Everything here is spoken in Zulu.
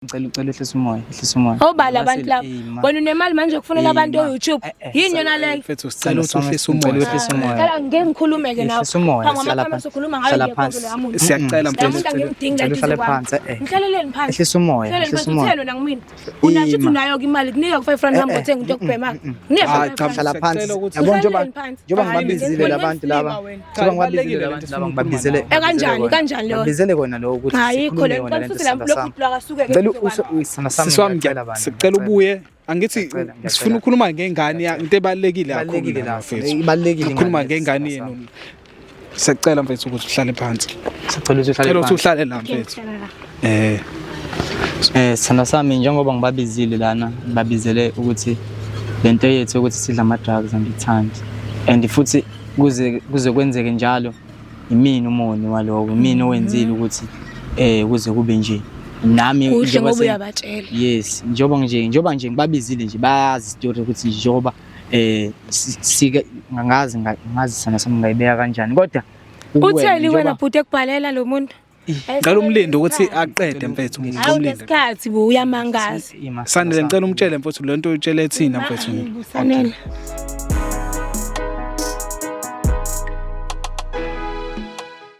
Ngicela ucela uhlise umoya, uhlise umoya. Obala abantu laba. Wena unemali manje kufunela abantu o-YouTube. Eh, Yini yona leyo? Mfethu sicela ukuthi uhlise umoya. Ngicela uhlise umoya. Cela ngeke ngikhulume ke nawe. Ehlisa umoya, Phambi hlala kwamagama phansi. sokhuluma ngayo Hlala nje phansi. leya muntu. Siyacela Leya mfethu. muntu angimdingi la Ngicela uhlale eduze kwami. phansi, eh. Ngihlaleleni phansi. Ehlisa umoya, Hlaleleni ehlisa phansi umoya. utheni wena ngimina. Unasho ukuthi Ima. unayo ke imali kunika ku 5 rand Eh, hamba eh. uthenga into yokubhema. Kunika Hayi, 5 cha, rand. Hlala phansi. Siyacela ukuthi- Yabo njengoba Uhlaleleni phansi. njengoba Hayi, ngibabizile wena labantu laba. wena. Njengoba ngibabizile Ibalulekile labantu lento laba esifuna ngibabizele. ukukhuluma Eh, kanjani, kanjani leyo? Ngibabizele kona lokho ukuthi Ayikho sikhulume le yona nto lento futhi la sithanda lokhu sami. lwakasuke ke Ngicela eduze kwami. usithanda sami. Sisi wami ngiyacela bandla, sicela ubuye. Angithi Ngiyacela, ngiyacela. sifuna ukukhuluma ngengane yakho, into ebalulekile kakhulu Ibalulekile la la, mfethu. ibalulekile Ukukhuluma ingane ngengane yethu, yenu. Siyacela mfethu ukuthi uhlale phansi. Sicela ukuthi uhlale Cela ukuthi phansi. uhlale la mfethu. Eh Eh sithanda sami njengoba ngibabizile lana ngibabizele ukuthi lento yethu ukuthi sidla ama drugs angithandi and futhi kuze kuze kwenzeke njalo imina umoni waloko imina owenzile ukuthi eh kuze kube nje nami Kuhle njengoba ngoba uyabatshela. Yes, njengoba nje njengoba nje ngibabizile nje bayazi story ukuthi nje njengoba eh sike ngazi ngazi sana sami ngayibeka kanjani kodwa kuwena Utheni wena njengoba- bhuti ekubhalela lo muntu? ngicela umlinde ukuthi aqede mfethu. Ngicela Hawu umlinde. nesikhathi bo uyamangaza. Ima, Sandile sithanda ngicela umtshele mfethu lento uyitshele thina mfethu. Sanele.